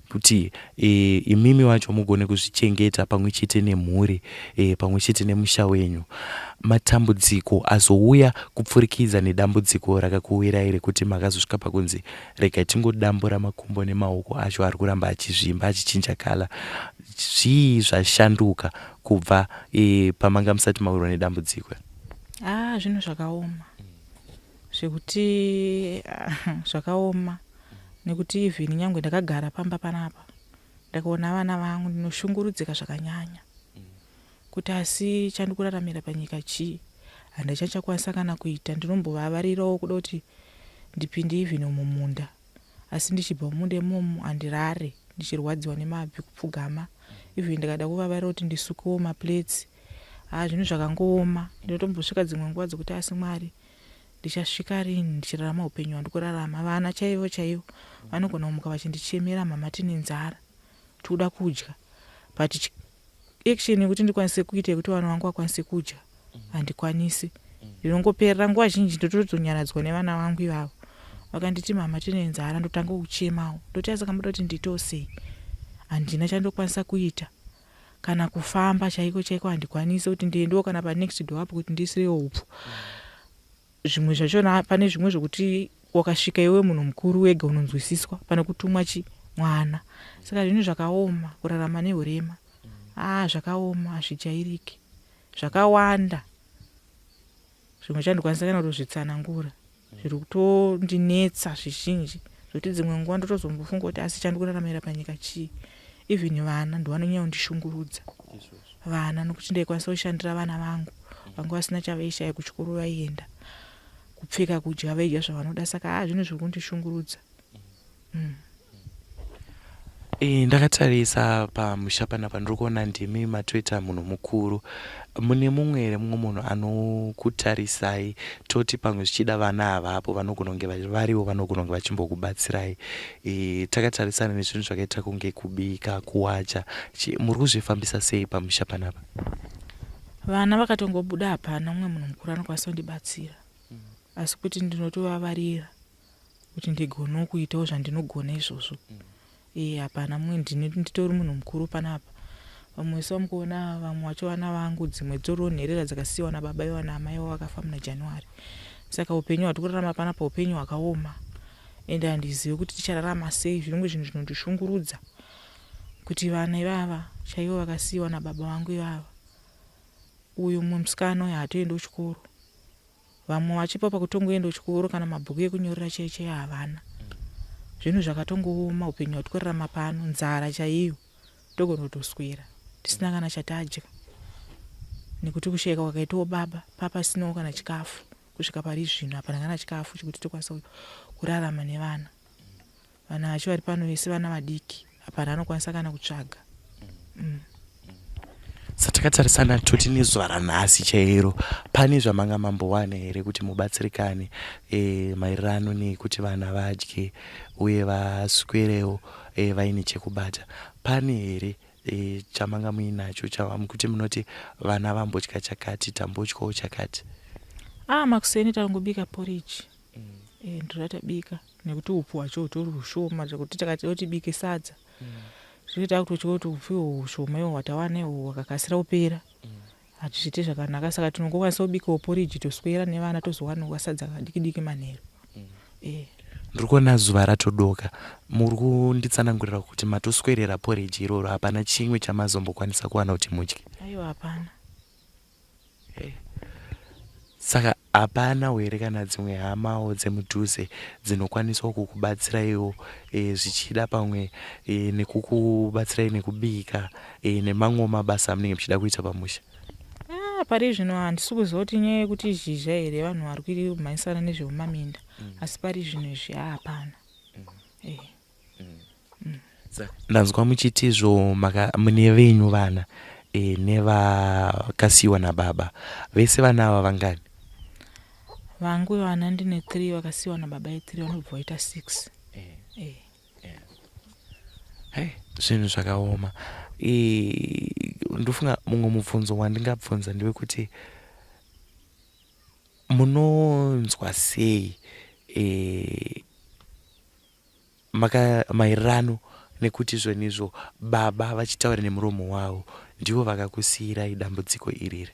kuti e, imimi wacho mugone kuzvichengeta pamwe chete nemhuri e, pamwe chete nemusha wenyu. Matambudziko azouya kupfurikidza nedambudziko rakakuwirai rekuti makazosvika pakunzi regai tingodambura makumbo nemaoko acho ari kuramba achizvimba achichinja kala. Zvii zvashanduka kubva e, pamanga musati mawirwa nedambudziko? Ah, zvinhu zvakaoma zvekuti zvakaoma nekuti even nyangwe ndakagara pamba panapa ndakaona vana vangu ndinoshungurudzika zvakanyanya kuti asi chandikuraramira panyika chii handichachakwanisa kana kuita ndinombovavarirawo kuda kuti ndipinde even mumunda asi ndichibva mumunda imomo handirare ndichirwadziwa nemabvi kupfugama even ndikada kuvavarira kuti ndisukewo maplates haa zvinhu zvakangooma ndinotombosvika dzimwe nguva dzekuti asi mwari ndichasvika rini ndichirarama upenyu hwandikurarama vana chaivo chaivo vanogona kumuka vachindichemera mama tine nzara tikuda kudya but action yekuti ndikwanise kuita yekuti vana vangu vakwanise kudya handikwanisi ndinongoperera nguva zhinji ndotozonyaradzwa nevana vangu ivavo vakanditi mama tine nzara ndotanga kuchemawo ndoti asi kamuda kuti ndiitewo sei handina chandokwanisa kuita kana kufamba chaiko chaiko handikwanisi kuti ndiendewo kana panext door apo kuti ndiisirewo upfu zvimwe zvachona pane zvimwe zvokuti wakasvika iwe munhu mukuru wega unonzwisiswa pane kutumwa chi mwana saka zvinhu zvakaoma kurarama neurema aa zvakaoma hazvijairiki zvakawanda zvimwe chandikwanisa kana kutozvitsanangura zviri kutondinetsa zvizhinji zvekuti dzimwe nguva ndotozombofunga kuti asi chandikuraramira panyika chii even vana ndovanonyanya kundishungurudza vana nokuti ndaikwanisa kushandira vana vangu vanga vasina chavaishaya kuchikoro vaienda kupfeka kudya vaidya zvavanoda saka haa zvinhu zviri kundishungurudza mm. E, ndakatarisa pamusha panapa ndiri kuona ndimi matoita munhu mukuru. Mune mumwe here mumwe munhu anokutarisai toti pamwe zvichida vana havapo vanogona kunge variwo vanogona kunge vachimbokubatsirai. E, takatarisana nezvinhu zvakaita kunge kubika, kuwacha. Muri kuzvifambisa sei pamusha panapa? Vana vakatongobuda hapana mumwe munhu mukuru anokwanisa kundibatsira. Asi kuti ndinotovavarira kuti ndigonewo kuitawo zvandinogona izvozvo mm. e hapana mumwe ndini nditori munhu mukuru panapa vamwe vese vamukuona vamwe vacho vana vangu dzimwe dzitoriwo nherera dzakasiyiwa nababa ivo naamai vavo vakafa muna january saka upenyu hwati kurarama panapa upenyu hwakaoma ende handizivi kuti tichararama sei zvinenge zvinhu zvinondishungurudza kuti vana ivava chaivo vakasiyiwa nababa vangu ivava uyu mumwe musikana uyu haatoendi kuchikoro Vamwe vachipa pakutongoenda kuchikoro kana mabhuku ekunyorera chaiyo chaiyo havana. Zvinhu zvakatongooma upenyu hwatikurarama pano, nzara chaiyo togona kutoswera tisina kana chatadya nekuti kushaika kwakaitawo baba papasinawo kana chikafu kusvika pari zvino hapana kana chikafu chekuti tokwanisa kurarama nevana. Vana vacho vari pano vese vana vadiki hapana anokwanisa kana kutsvaga. Mm. Satakatarisana toti nezuva ranhasi chairo pane zvamanga mambowana here kuti mubatsirikane e, maererano nekuti vana vadye uye vaswerewo e, vaine chekubata pane here e, chamanga muinacho chamukuti munoti vana vambodya chakati tambodyawo chakati? Ah, makuseni tangobika porridge mm. e, ndiro ratabika nekuti upfu hwacho hutori hushoma zvekuti takati tibike sadza mm. zvino takutotya kuti upfu ihwo hushoma ihwo hwatawana ihwo hwakakasira kupera mm. hatizviite zvakanaka saka tinongokwanisa kubikawo poriji toswera nevana tozowanawo sadza kadiki diki manheru mm. e. ndiri kuona zuva ratodoka muri kunditsanangurira kuti matoswerera poriji iroro hapana chimwe chamazombokwanisa kuwana kuti mudye aiwa hapana Hey. Saka hapana here kana dzimwe hamawo dzemudhuze dzinokwanisawo kukubatsiraiwo e, zvichida pamwe e, nekukubatsirai nekubika e, nemamwewo mabasa amunenge muchida kuita pamusha? Ah, pari zvino handisi kuziva kuti inyaya yekuti zhizha here vanhu vari kumhanyisana nezvemumaminda mm. asi pari zvino izvi hapana mm. eh. mm. Ndanzwa muchiti izvo mune venyu vana e, nevakasiyiwa nababa vese vana ava vangani? Vangu vana ndine 3 vakasiyiwa nababa e3 vanobva vaita 6. Eh. Eh. Hey, zvinhu zvakaoma. E, ndofunga mumwe mubvunzo wandingabvunza ndewekuti munonzwa sei e, maka maererano nekuti zvonizvo baba vachitaura nemuromo wavo ndivo vakakusiyirai dambudziko iriri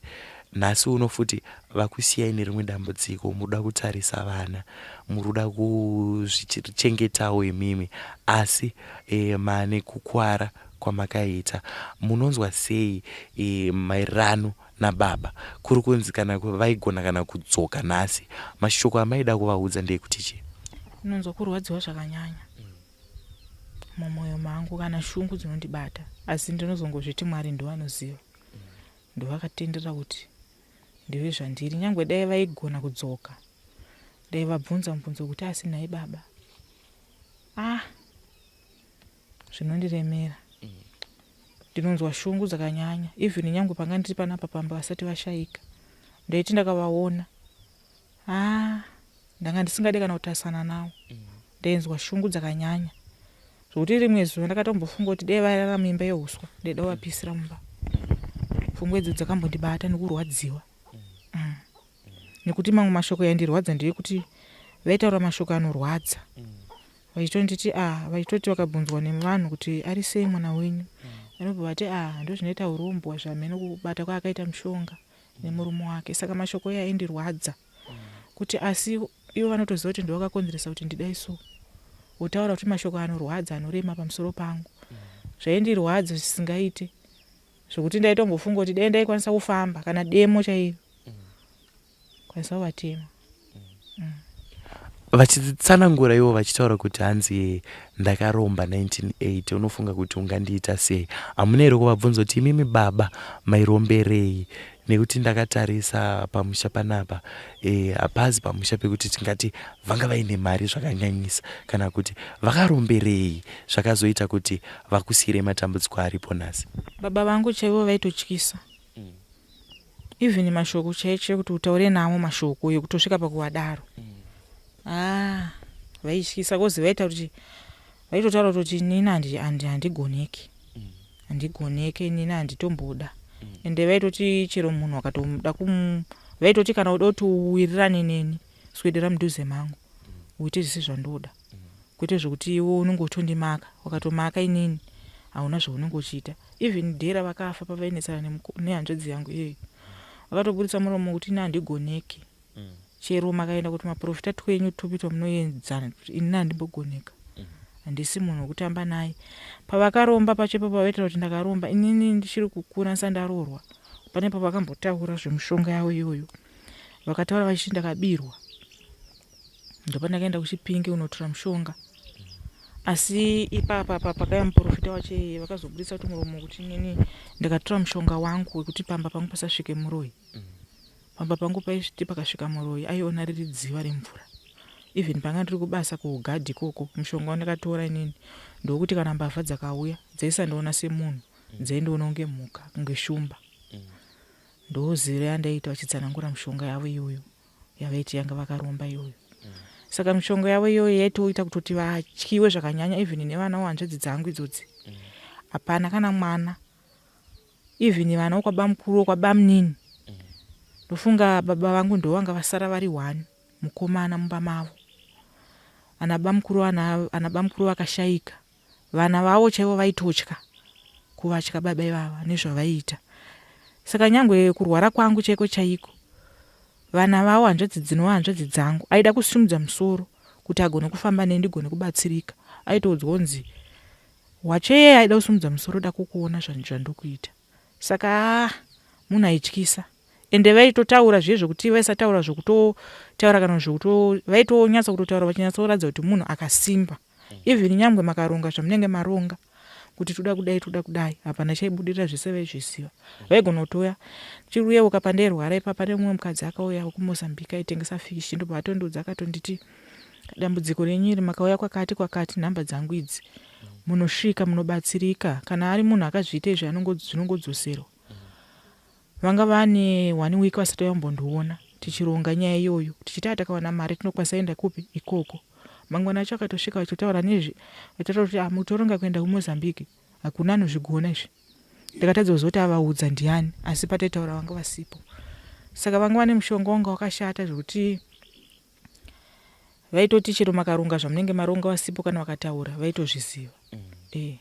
nhasi uno futi vakusiyai nerimwe dambudziko muruda kutarisa vana muruda kuzvichengetawo imimi asi e, mane kukwara kwamakaita munonzwa sei e, maererano nababa kuri kunzi kana vaigona kana kudzoka nhasi mashoko amaida kuvaudza ndeyekuti chii? Ndinonzwa kurwadziwa zvakanyanya mumwoyo mangu kana shungu dzinondibata asi ndinozongozviti Mwari ndovanoziva ndovakatendera kuti ndive zvandiri nyangwe dai vaigona kudzoka dai vabvunza mubvunzo kuti asi nhai baba ah zvinondiremera ndinonzwa shungu dzakanyanya even nyangwe panga ndiri panapa pamba vasati vashaika ndaiti ndakavaona haa ndanga ndisingade kana kutarisana nawo ndainzwa shungu dzakanyanya zvokuti rimwe zuva ndakatombofunga kuti dai vairara muimba yeuswa ndaida kuvapisira mumba pfungwa idzo dzakambondibata nekurwadziwa mm. Nekuti mamwe mashoko yaindirwadza ndeyekuti vaitaura mashoko anorwadza vachitonditi ah vachitoti vakabvunzwa nevanhu kuti ari sei mwana wenyu vanobva vati ah ndozvinoita urombwa zvamheno kubata kwaakaita mushonga nemurume wake saka mashoko iye aindirwadza kuti asi ivo vanotoziva kuti ndovakakonzeresa kuti ndidai so votaura kuti mashoko anorwadza anorema pamusoro pangu zvaindirwadza zvisingaite zvekuti ndaitombofunga kuti dai ndaikwanisa kufamba kana demo chaiyo kwanisa kuvatema mm. Vachitsanangura ivo vachitaura kuti hanzi ndakaromba 1980 unofunga kuti ungandiita sei? Hamuna here kuvabvunza kuti imimi baba mairomberei nekuti ndakatarisa pamusha panapa e, hapazi pamusha pekuti tingati vanga vaine mari zvakanyanyisa kana kuti vakaromberei zvakazoita kuti vakusiyirei matambudziko aripo nhasi. Baba vangu chaivo vaitotyisa even mashoko chaiyo chaiyo kuti utaure navo mashoko ekutosvika pakuvadaro ah vaityisa kozi vaita kuti vaitotaura kutoti inini handigoneki handigoneke inini handitomboda ende vaitoti chero munhu akatoda kum vaitoti kana uda kuti uwirirane neni swedera mudhuze mangu uite zvese zvandoda kwete zvekuti iwe unenge uchitondimaka wakatomaka inini hauna zvaunenge uchiita even day ravakafa pavainetsana nehanzvadzi yangu iyoyo vakatoburitsa muromo kuti ini handigoneki chero makaenda kuti maprofita twenyu tupi twamunoedzana ini handimbogoneka handisi munhu wekutamba naye pavakaromba pacho ipapo vavaitira kuti ndakaromba inini ndichiri kukura ndisati ndaroorwa pane pavakambotaura zvemushonga yavo iyoyo vakataura vachiti ndakabirwa Ndopandakaenda kuChipinge kunotora mushonga asi ipapa apa pakauya muprofita wacho iyeye vakazoburitsa kuti muromo kuti nini ndikatora mushonga wangu wekuti pamba pangu pasasvike muroyi pamba pangu paisviti pakasvika muroyi aiona riri dziva remvura even panga ndiri kubasa kuugadhi ikoko mushonga wandakatora inini ndokuti kana mbavha dzakauya dzaisandiona semunhu dzaindiona kunge mhuka kunge shumba ndozivira yandaiita vachitsanangura mushonga yavo iyoyo yavaiti yanga vakaromba iyoyo saka mishonga yavo iyoyo yaitoita kutoti vatyiwe zvakanyanya even nevana wanzvadzi dzangu idzodzi hapana kana mwana even vana wokwabamukuru wokwabamnini ndofunga baba vangu ndovanga vasara vari one mukomana mumba mavo ana bamukuru ana bamukuru vakashaika Vana vavo chaivo vaitotya kuvatya baba ivava nezvavaiita. Saka nyangwe kurwara kwangu chaiko chaiko vana vavo hanzvadzi dzinova hanzvadzi dzangu aida kusimudza musoro kuti agone kufamba neni ndigone kubatsirika. Aitoudzwa kunzi wacho iyeye aida kusimudza musoro da kukuona zvandokuita. Saka haa munhu aityisa. Ende vaitotaura zviye zvekuti vaisataura zvekutotaura kana zvekuto vaitonyatsa kutotaura vachinyatsoratidza kuti munhu akasimba. Even nyangwe makaronga zvamunenge maronga kuti toda kudai toda kudai hapana chaibudirira zvese vaizviziva. Vaigona kutouya ndichiruyeuka pandairwara ipapa pane mumwe mukadzi akauya wekuMozambique aitengesa fish ndobva atondiudza akatonditi dambudziko renyu iri makauya kwakati kwakati nhamba dzangu idzi. Munosvika munobatsirika. Kana ari munhu akazviita izvi zvinongodzoserwa. Vanga vane one week vasati vambondiona tichironga nyaya iyoyo tichiti atakawana mari tinokwanisa enda kupi ikoko. Mangwana acho akatosvika vachitaura nezve vachitaura kuti ah, mutoronga kuenda kuMozambique hakuna anozvigona izvi. Ndakatadza kuziva kuti avaudza ndiani asi pataitaura vanga vasipo. Saka vanga vane mushonga wanga wakashata zvekuti vaitoti chero makaronga zvamunenge maronga vasipo kana vakataura vaitozviziva. Eh.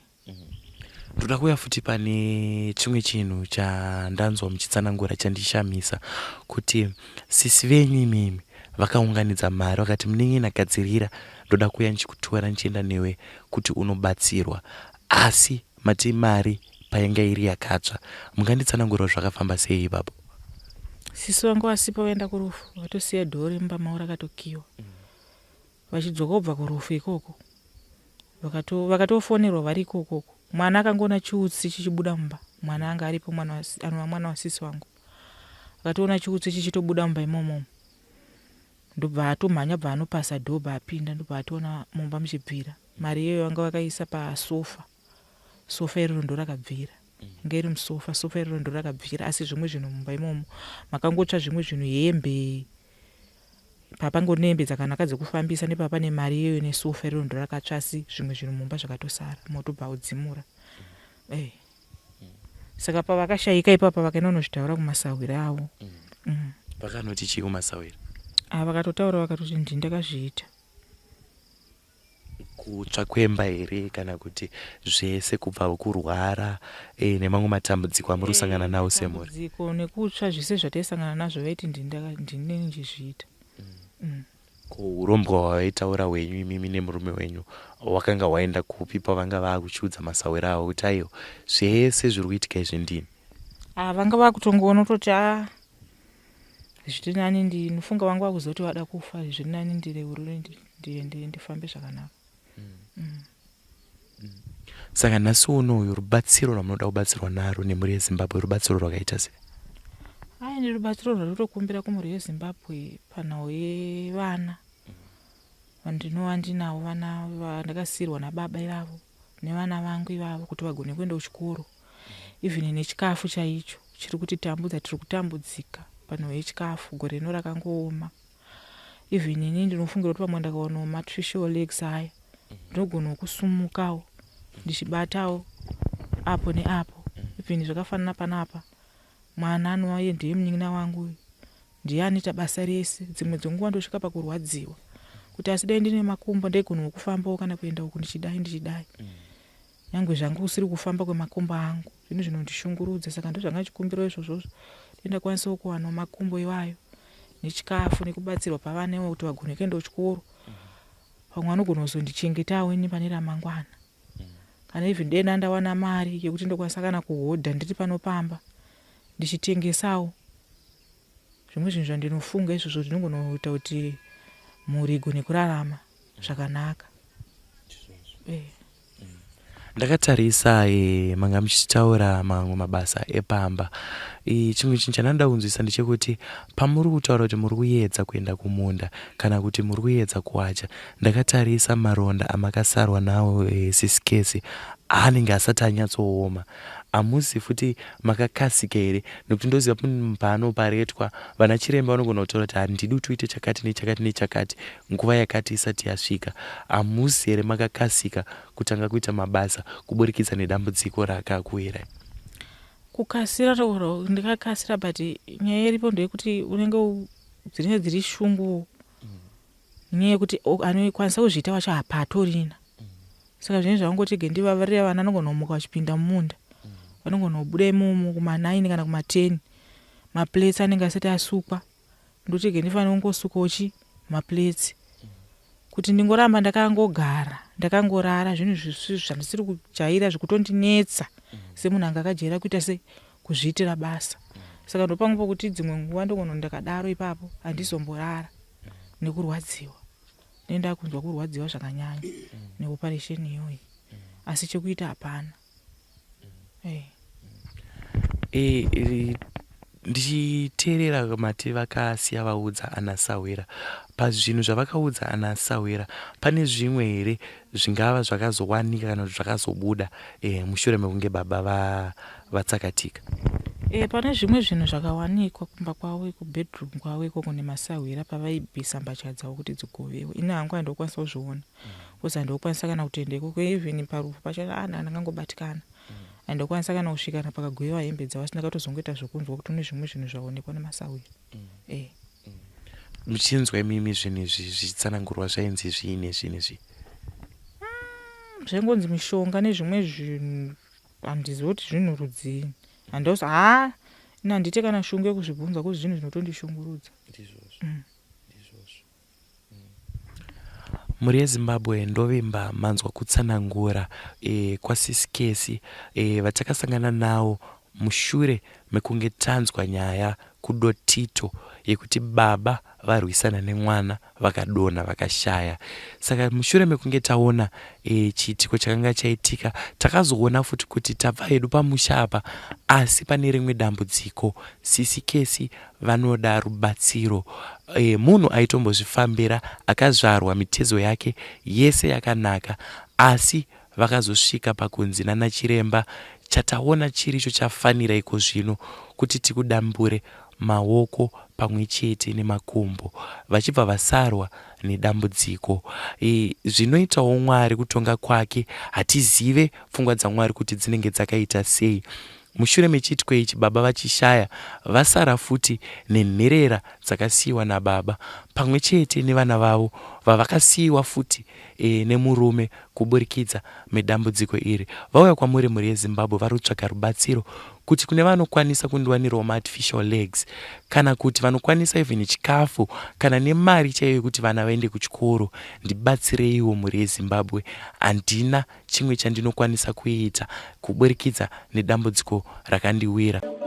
Ndoda kuuya futi pane chimwe chinhu chandanzwa muchitsanangura chandishamisa kuti sisi venyu imimi vakaunganidza mari vakati munin'ina gadzirira ndoda kuuya ndichikutora ndichienda newe kuti unobatsirwa asi mati mari painga iri yakatsva munganditsanangurira zvakafamba sei ipapo? Sisi vangu vasipo vaenda kurufu vatosiya dhori mumba mavo rakatokiwa. Vachidzoka kubva kurufu ikoko vakatofonerwa vari ikokoko. Mwana akangoona chiutsi chichibuda mumba, mwana anga aripo anova mwana wasisi wangu. Akatoona chiutsi chichitobuda mumba imomo. Ndobva atomhanya bva anopasa dhoo bva apinda ndobva atoona mumba muchibvira. Mari iyoyo vanga vakaisa pasofa. Sofa iroro ndorakabvira. Inga iri musofa, sofa iroro ndorakabvira asi zvimwe zvinhu mumba imomo makangotsva zvimwe zvinhu hembe papangori nehembe dzakanaka dzekufambisa nepapa nemari iyoyo nesofa iroro ndorakatsva asi zvimwe zvinhu mumba zvakatosara moto bva udzimura. Eh. Saka pavakashaika ipapa vakaenda kunozvitaura kumasahwira avo. Vakanoti chii kumasahwira? Ah, vakatotaura vakatoti ndini ndakazviita. Kutsva kwemba here kana kuti zvese kubva kurwara e, nemamwe matambudziko amuri kusangana nawo semhuri? Matambudziko nekutsva zvese zvataisangana nazvo vaiti ndini ndichizviita. Ko urombwa hwavaitaura hwenyu imimi nemurume wenyu wakanga hwaenda kupi pavanga vakuchiudza masahwira avo kuti aiwa zvese zviri kuitika izvi ndini? Ah, vanga vakutongoona kutoti a zviri nani ndinofunga vanga vakuzoti vada kufa zviri nani ndireurure ndiende ndifambe zvakanaka. Saka nhasi unoyu rubatsiro rwamunoda kubatsirwa naro nemhuri yeZimbabwe rubatsiro rwakaita sei? Ai ni rubatsiro rwandinotokumbira kumhuri yeZimbabwe panhau yevana vandinova ndinavo vana vandakasiirwa nababa ivavo nevana vangu ivavo kuti vagone kuenda kuchikoro. Even nechikafu chaicho chiri kutitambudza tiri kutambudzika panhau yechikafu gore rino rakangooma. Even ini ndinofungira kuti pamwe ndakawanawo maartificial legs aya ndinogona kusumukawo ndichibatawo apo neapo. Even zvakafanana panapa mwana anova iye ndiye munin'ina wangu uyu ndiye anoita basa rese. Dzimwe dzenguva ndosvika pakurwadziwa kuti asi dai ndine makumbo ndaigonawo kufambawo kana kuenda uku ndichidai ndichidai. Nyangwe zvangu kusiri kufamba kwemakumbo angu zvinhu zvinondishungurudza saka ndozvanga ndichikumbirawo izvozvozvo dai ndakwanisawo kuwanawo makumbo iwayo nechikafu nekubatsirwa pavana ivo kuti vagone kuenda kuchikoro. Pamwe vanogona kuzondichengetawo ini pane ramangwana. Kana even dai ndandawana mari yekuti ndokwanisa kana kuhodha ndiri pano pamba ndichitengesawo zvimwe zvinhu zvandinofunga izvozvo zvinogona kuita kuti mhuri igone kurarama zvakanaka. Eh. Ndakatarisa manga muchitaura mamwe mabasa epamba. Chimwe chinhu chandinoda kunzwisisa ndechekuti pamuri kutaura kuti muri kuedza kuenda kumunda kana kuti muri kuedza kuwacha ndakatarisa maronda amakasarwa nawo sisi Kesi anenge asati anyatsooma. Hamusi futi makakasika here nekuti ndoziva paanoparetwa vana chiremba vanogona kutaura kuti handidi kuti uite chakati nechakati nechakati nguva yakati isati yasvika. Hamusi here makakasika kutanga kuita mabasa kuburikidza nedambudziko rakakuwirai? Kukasira ndikakasira but nyaya iripo ndeyekuti unenge dzinenge dziri shungu nyaya yekuti anokwanisa kuzviita wacho hapatorina. Saka zvinenge zvangoti rege ndivavarire vana vanogona kumuka vachipinda mumunda. Vanogona kubuda imomo kuma9 kana kuma10. Maplates anenge asati asukwa. Ndoti rege ndifanire kungosukawo chi maplates. Kuti ndingoramba ndakangogara ndakangorara zvinhu zvandisiri kujaira zvikutondinetsa semunhu anga akajaira kuita sei kuzviitira basa. Saka ndopamwe pokuti dzimwe nguva ndogona ndakadaro ipapo handizomborara nekurwadziwa. Ndinenge ndakunzwa kurwadziwa zvakanyanya neoperation iyoyi. Asi chekuita hapana. Eh. Ndichiteerera mati vakasiya vaudza ana sahwira. Pazvinhu zvavakaudza ana sahwira pane zvimwe here zvingava zvakazowanika kana kuti zvakazobuda e, mushure mekunge baba vatsakatika? E, pane zvimwe zvinhu zvakawanikwa kumba kwavo kubedroom kwavo ikoko nemasahwira pavaibvisa mbatya dzavo kuti dzigovewe. Ini hangu handokwanisa kuzviona bcause handokwanisa kana kutoenda ikoko even parufu pacho ah, ndangangobatikana handokwanisa kana kusvika kana pakagovewa hembe dzavo asi ndakatozongoita zvokunzwa kuti kune zvimwe zvinhu zvaonekwa nemasahwira. E. Muchinzwa imimi zvinhu izvi zvichitsanangurwa zvainzi zvii nezvii nezvii? Zvaingonzi mishonga nezvimwe zvinhu handizivi kuti zvinhu rudzii handozi ha ini handiite kana shungu yekuzvibvunza kuzi zvinhu zvinotondishungurudza. Mhuri yeZimbabwe ndovimba manzwa kutsanangura e, kwasisi Kesi e, vatakasangana nawo mushure mekunge tanzwa nyaya kuDotito yekuti baba varwisana nemwana vakadonha vakashaya. Saka mushure mekunge taona e, chiitiko chakanga chaitika takazoona futi kuti tabva hedu pamusha apa asi pane rimwe dambudziko sisi Kesi vanoda rubatsiro. E, munhu aitombozvifambira akazvarwa mitezo yake yese yakanaka asi vakazosvika pakunzi nanachiremba chataona chiricho chafanira ikozvino kuti tikudambure maoko pamwe chete nemakumbo vachibva vasarwa nedambudziko. E, zvinoitawo Mwari kutonga kwake hatizive pfungwa dzaMwari kuti dzinenge dzakaita sei. Mushure mechiitiko ichi baba vachishaya vasara futi nenherera dzakasiiwa nababa pamwe chete nevana vavo vavakasiiwa futi e, nemurume kuburikidza medambudziko iri. Vauya kwamuri mhuri yeZimbabwe vari kutsvaga rubatsiro kuti kune vanokwanisa kundiwanirawo maartificial legs kana kuti vanokwanisa even chikafu kana nemari chaiyo yekuti vana vaende kuchikoro ndibatsireiwo mhuri yeZimbabwe handina chimwe chandinokwanisa kuita kuburikidza nedambudziko rakandiwira.